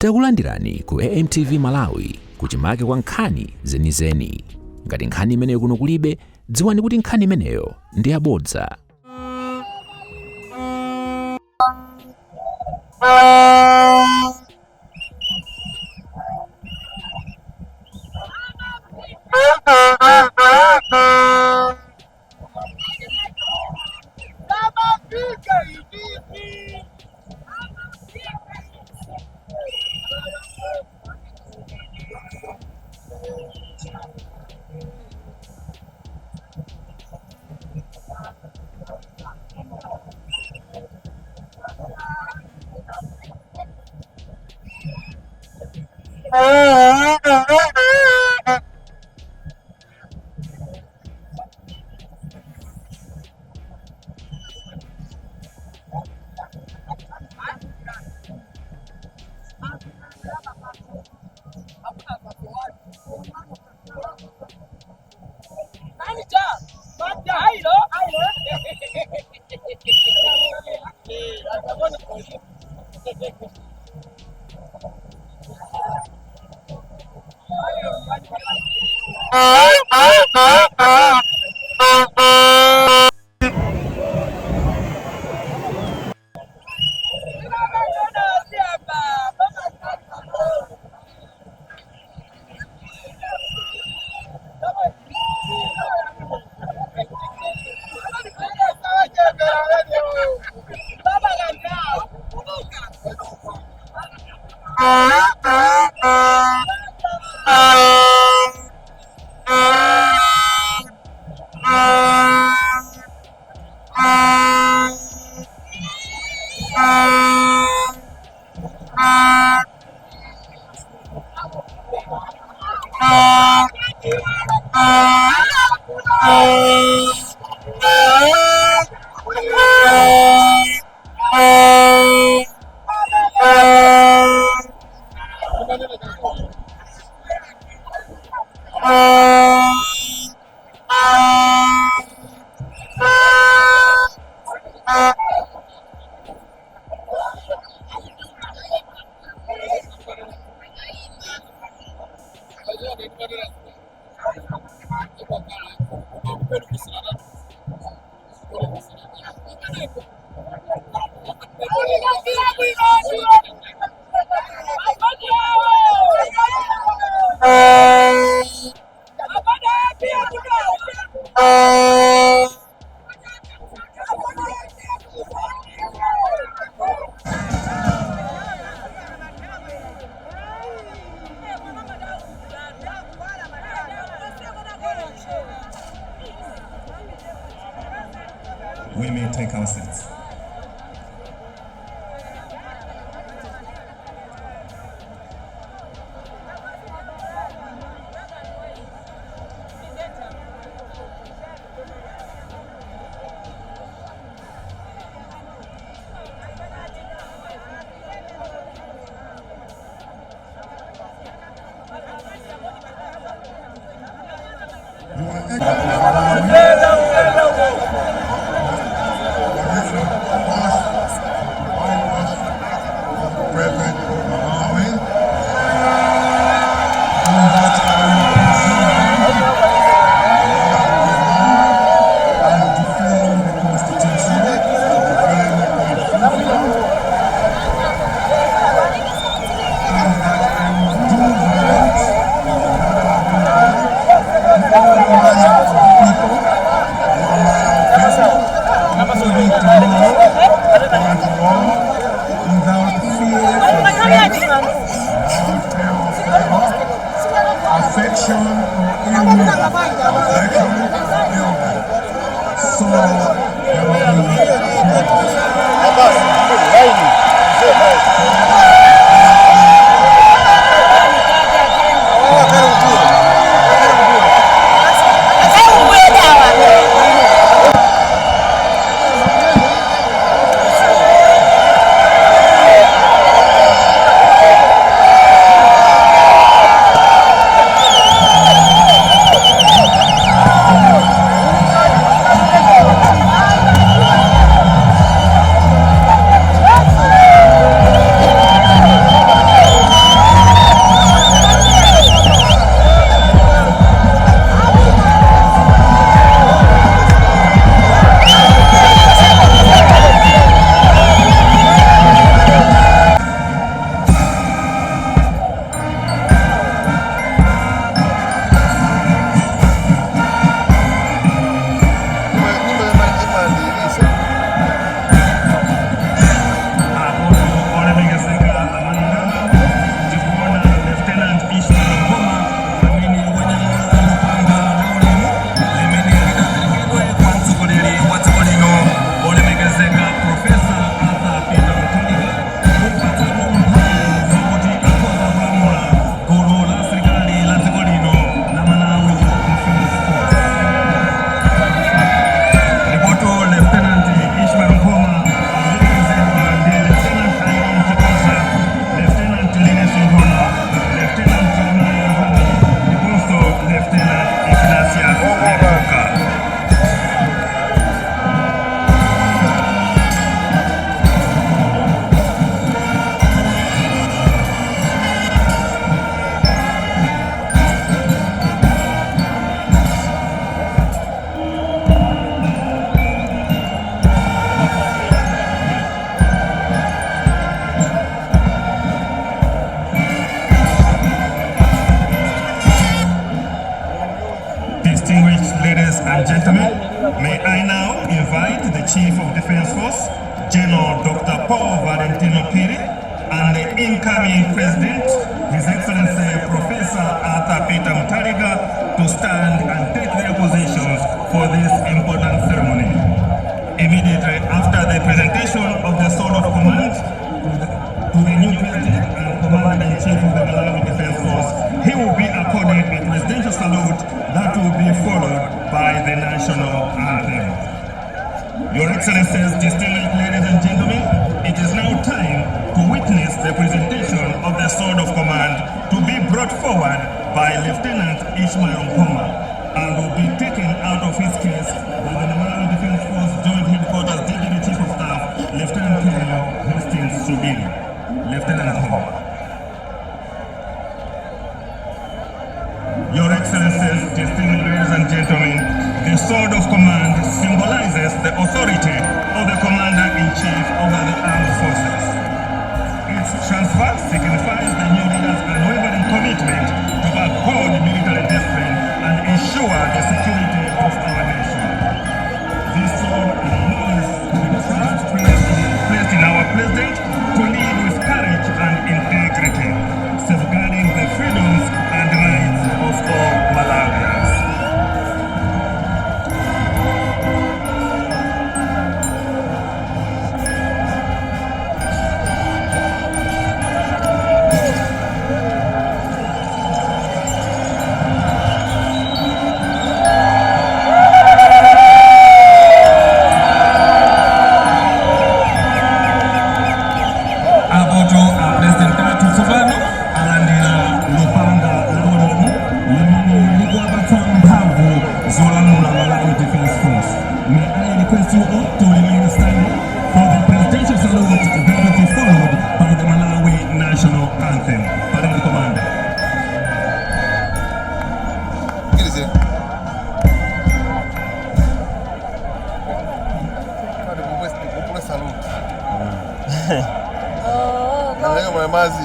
Takulandirani ku AMTV Malawi kuchimake kwa nkhani zenizeni. Ngati nkhani imeneyo kuno kulibe, dziwani kuti nkhani imeneyo ndi yabodza. We may take our seats. President of Malawi, and defend the Constitution and defend the and that I will do that all manner of people, all manner of people, including to rule and law without fear or threat, without fear or favor, affection or ill will, affection or ill will. So help me God. and gentlemen, may I now invite the Chief of Defense Force, General Dr. Paul Valentino Phiri, and the incoming President, His Excellency Professor Arthur Peter Mutharika, to stand and take their positions for this important ceremony. Immediately after the presentation of the Sword of Command to the new President and Commander-in-Chief of the Malawi Defense Force, he will be accorded a presidential salute that will be followed by the national anthem. Your Excellencies, distinguished ladies and gentlemen, it is now time to witness the presentation of the Sword of Command to be brought forward by Lieutenant Ishmael Nkhoma and will be taken out of his case by the Malawi Defense Force Joint Headquarters Deputy Chief of Staff, Lieutenant Colonel Hastings Subiri. Lieutenant Nkhoma. Your Excellencies, distinguished ladies and gentlemen, the Sword of Command symbolizes the authority of the Commander-in-Chief over the armed forces. Its transfer signifies the new leader's unwavering commitment to uphold military discipline and ensure the security of our nation. This sword embodies the trust placed in our president to lead with courage and integrity, safeguarding the freedoms and rights of all Malawians. Apoto a President athu tsopano alandira lupanga la ulemu limene likuwapatsa mphamvu zolamula Malawi Defense Force. May I request you all to remain standing for the presidential salute that will be followed by the Malawi national anthem. Parade Commander. Sikilize. Kadi kupule salute. Nalenga mazi, mazi.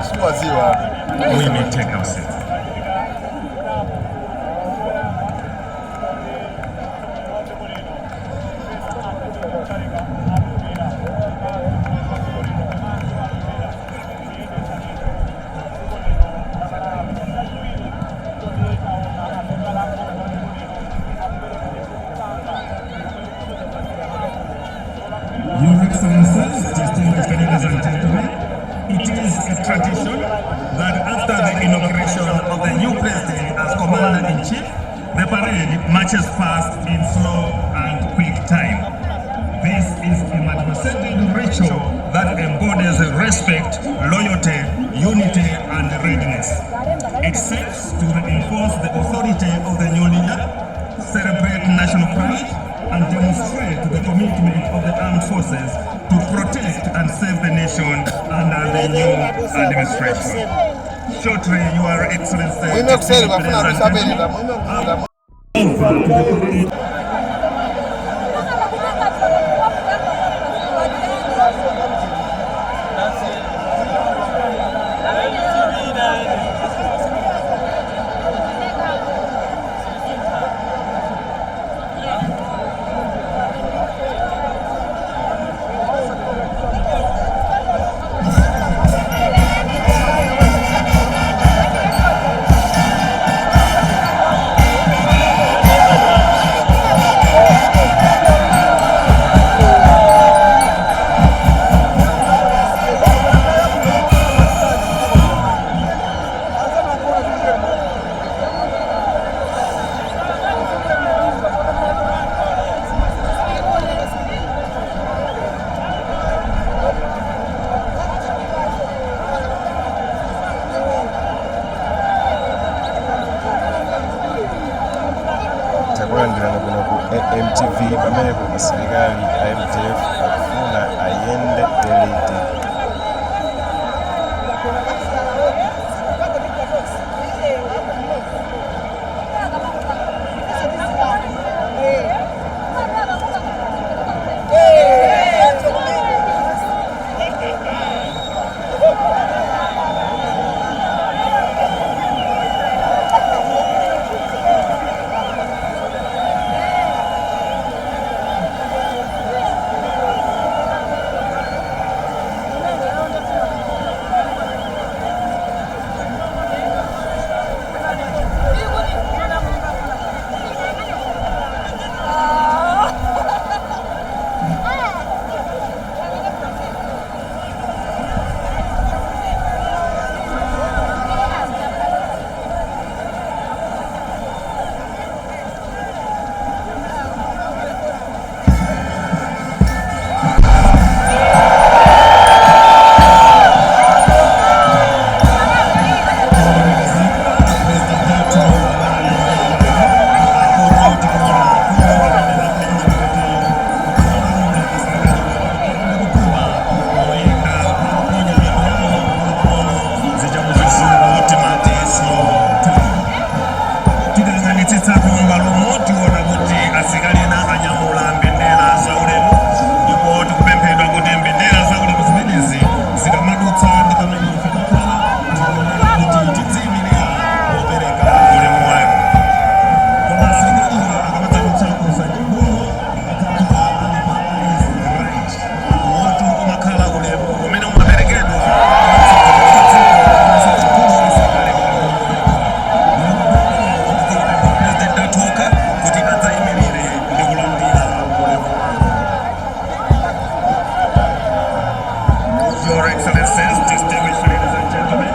Si waziwa. We may take our seats. Your Excellencies, distinguished ladies and gentlemen, it is a tradition that after the inauguration of the new president as Commander-in-Chief, the parade marches past in slow and quick time. This is a multifaceted ritual that embodies respect, loyalty, unity, and readiness. It serves to reinforce the authority of the new leader, celebrate national pride, and demonstrate the commitment of the armed forces to protect and serve the nation under the new administration. Shortly, Your Excellency, Mwime kuseri distinguished bafuna ladies and kusabelera gentlemen, mwime kusabelera. over to the parade. Asilikali a MDF akufuna ayende liti? Tikayang'anitsitsa kumbalomo, tiona kuti asilikali ena anyamula mbendera zaulemu, ndipo tikupemphedwa kuti mbendera zaulemu zimenezi zikamadutsa ndi pamene ife takhala, tikuonera kuti tidziyimirira popereka ulemu wake. Koma asilikaliwa akamadzadutsa kusanja kuno, adzakhala ali pa eyes right. Wotu umakhala ulemu umene umaperekedwa President athoka kuti adzayimirire ndi kulandira ulemu. Your Excellencies, distinguished ladies and gentlemen,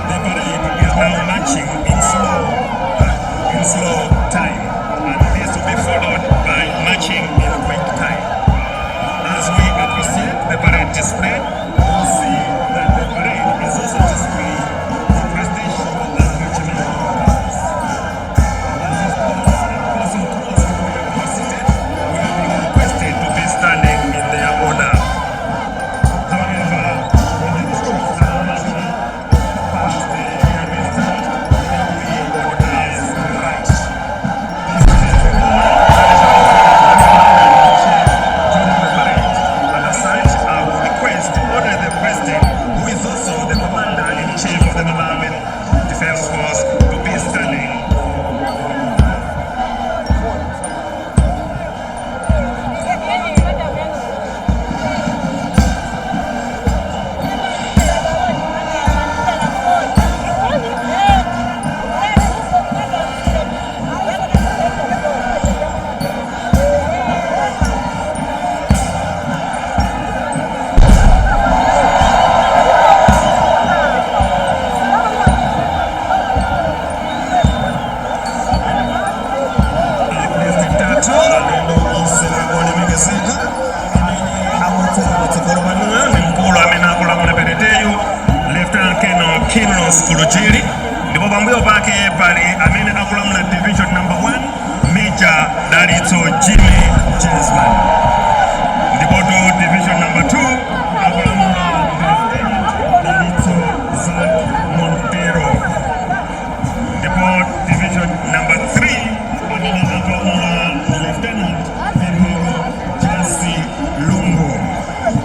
the parade is now marching in slow time, and this will be followed by marching in quick time. As we appreciate the parade display, we'll see that the parade is also displaying the presidential and regimental colours. As passing close to where we are seated, we are being requested to be standing in their honor. However, when the troops are marching past the area we stand, we will be on eyes right. This is the woman that is during the parade. And as such, I will request only the President, who is also the Commander-in-Chief of the Malawi Defense Force, to be standing. President athu, alendo onse olemekezeka, amene akutsala patsogolo panuyo ndi mkulu amene akulamula pereteyo, Lieutenant Colonel Kinlos Kulujiri, ndipo pambuyo pake pali amene akulamula division number 1, Major Dalitso Jimmy Jesman, ndipotu division number 2 akulamula Lieutenant Dalitso Zak Montero, ndipo division number 3 amene akulamula Lieutenant Pemphero Jasi Lungu,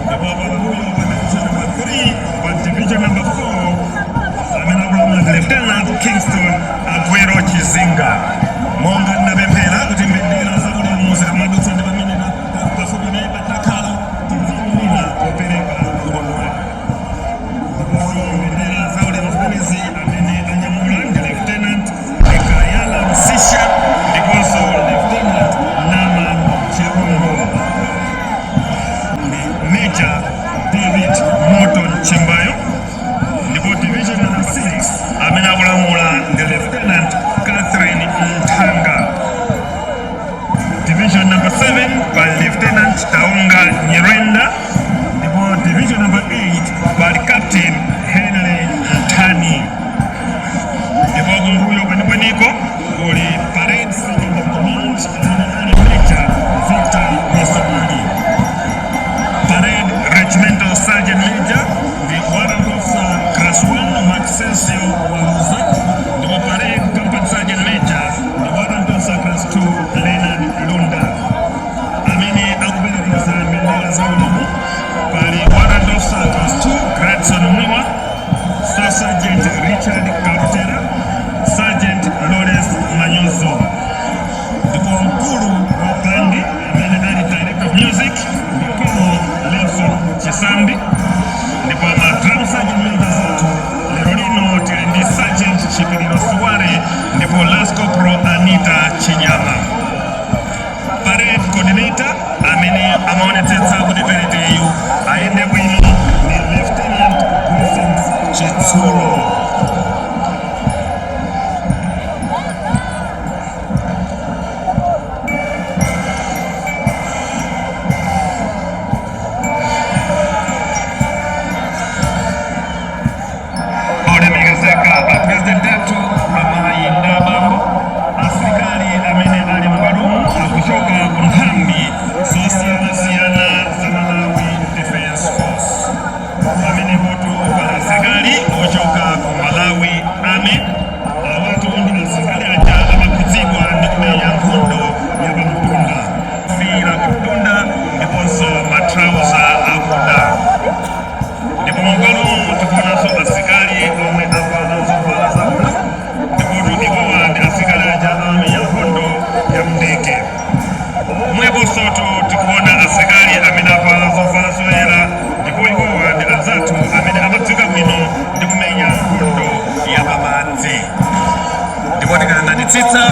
ndipo pambuyo pa division number 3, pa division number 4 amene akulamula Lieutenant Kingston Agwero Chizinga. Monga ndinapemphera kuti mbendera zaulemu zikamadutsa ndi pamene pafupi naye patakhala, tidziyimirira popereka ulemu wake. Mbendera zaulemu zimenezi amene anyamula ndi Lieutenant Mikayala Msisha ndiponso Lieutenant Nama Chirungo ndi Major David Morton Chimbayo, ndipo division number 6 amene akulamula ndi Lieutenant Catherine Mthanga, division number 7 pa Lieutenant Taunga Nyirenda, ndipo division number 8 pali Captain Henry Mtani, ndipo kumbuyo kwenikweniko kuli parade second in command amene ali Major Victor. Richard Kalutera, Sergeant Lawrence Manyozo. Ndipo mkulu wa bandi amene ali director of music ndi Colonel Nelson Chisambi. Ndipo ma drum sergeant members athu lero lino tili ndi Sergeant Chipiliro Suware ndipo Lance Corporal Anita Chinyama. Parade coordinator amene amaonetsetsa kuti pereteyu ayende bwino ndi Lieutenant Vincent Chitsulo. Olemekezeka a president athu, amayi ndi abambo, asilikali amene ali m'bwalomu akuchoka ku nthambi zosiyanasiyana za Malawi Defense Force. Pamene potu pali asilikali ochoka ku Malawi Army. Awatu ndi asilikali aja amakhudzidwa ndi kumenya nkhondo ya pamtunda, fira kumtunda ndiponso matrauza akuda. Ndipo m'bwalomu tikuonanso asilikali omwe avala zovala zakuda, ndipo iwowa ndi asilikali aja amamenya nkhondo ya mndege. Mweponsotu tikuona asilikali amene avala zovala zoyera, ndipo iwowa ndi anzathu amene amadziwika bwino ndi kumenya nkhondo ya pamadzi. Ndipo tikayang'anitsitsa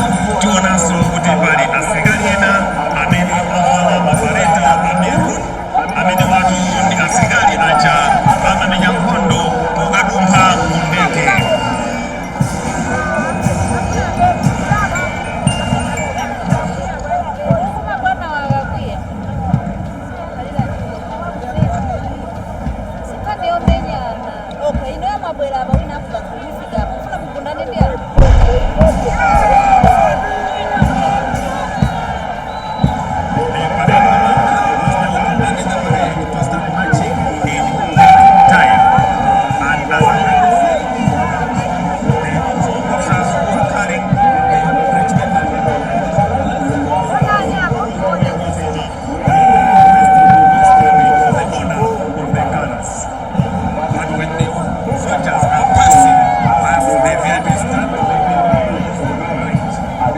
tionanso kuti pali asilikali ena amene avala mabareta a maroon, amene watu ndi asilikali aja amamenya nkhondo pokadumpha mu ndege. Bwana wakakwiya sikhani yomenyana. Okay, ino yamabwera apa, wina afuka kufika apa, mufuna mugundane ndi apa. To start marching in time. And as the officers who are carrying the regimental the honor of the colors. But when the soldiers are passing past the VIP stand,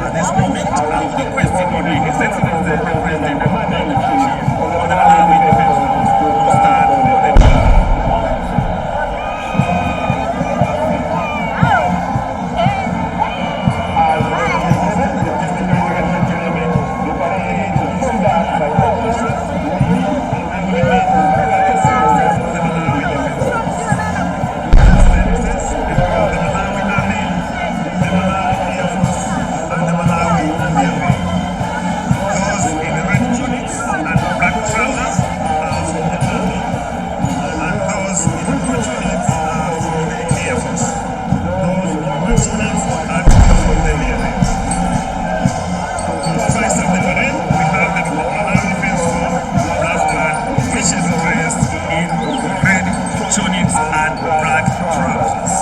at this moment, I'm requesting only His Excellency the President and Commander-in-Chief of the Malawi Defense Force to start the tour. Those in red tunics and black trousers are from the army, and those in blue tunics are from the Air Force. Those in white tunics are from the Navy. To the first of the parade, we have the Malawi Defense Force brass band, which is dressed in red tunics and black trousers.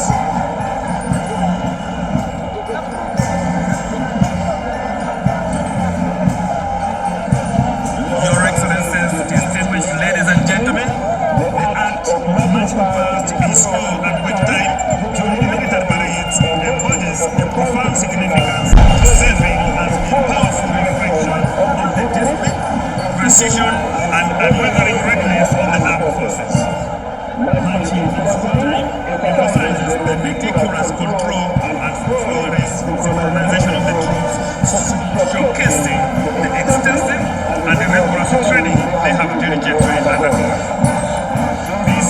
Your Excellencies, distinguished ladies and gentlemen, the act of marching past in slow and quick time during military parades embodies a profound significance, serving as a powerful reflection of the discipline, precision, and unwavering readiness of the armed forces. Marching in slow time emphasizes the meticulous control and flawless synchronization of the troops, showcasing the extensive and the rigorous training they have diligently undergone. This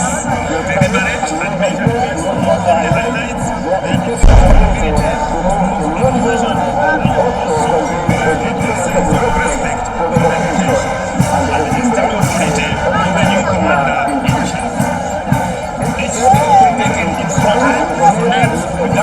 deliberate and measured pace not only highlights the ability to move with precision and also a deep sense of respect for the occasion and the esteemed authority of the new commander-in-chief. Each step taken in slow time resonates with the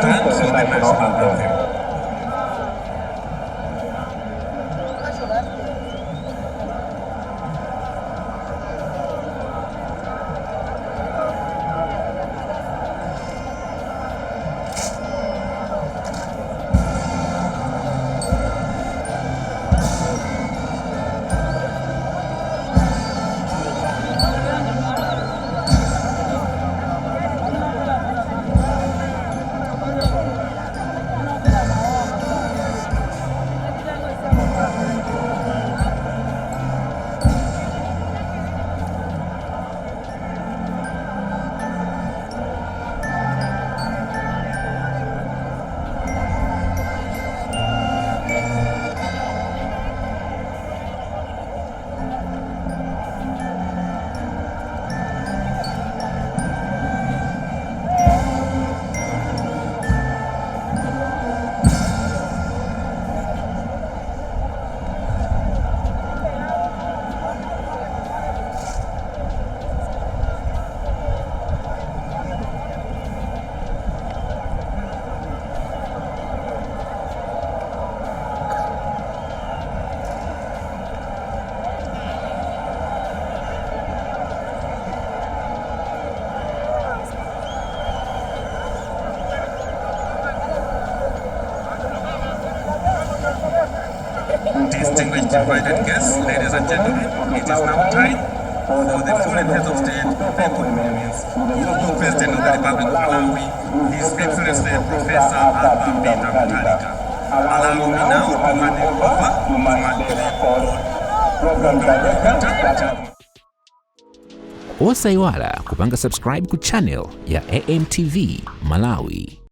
stand for the the national national anthem. anthem. Distinguished invited guests, ladies and gentlemen, it is now time for the foreign heads of state to pay compliments to the President of the Republic of Malawi, His Excellency Professor Arthur Peter Mutharika. Allow me now to hand it over to my Program Director, Osayiwala kupanga subscribe ku channel ya AMTV Malawi.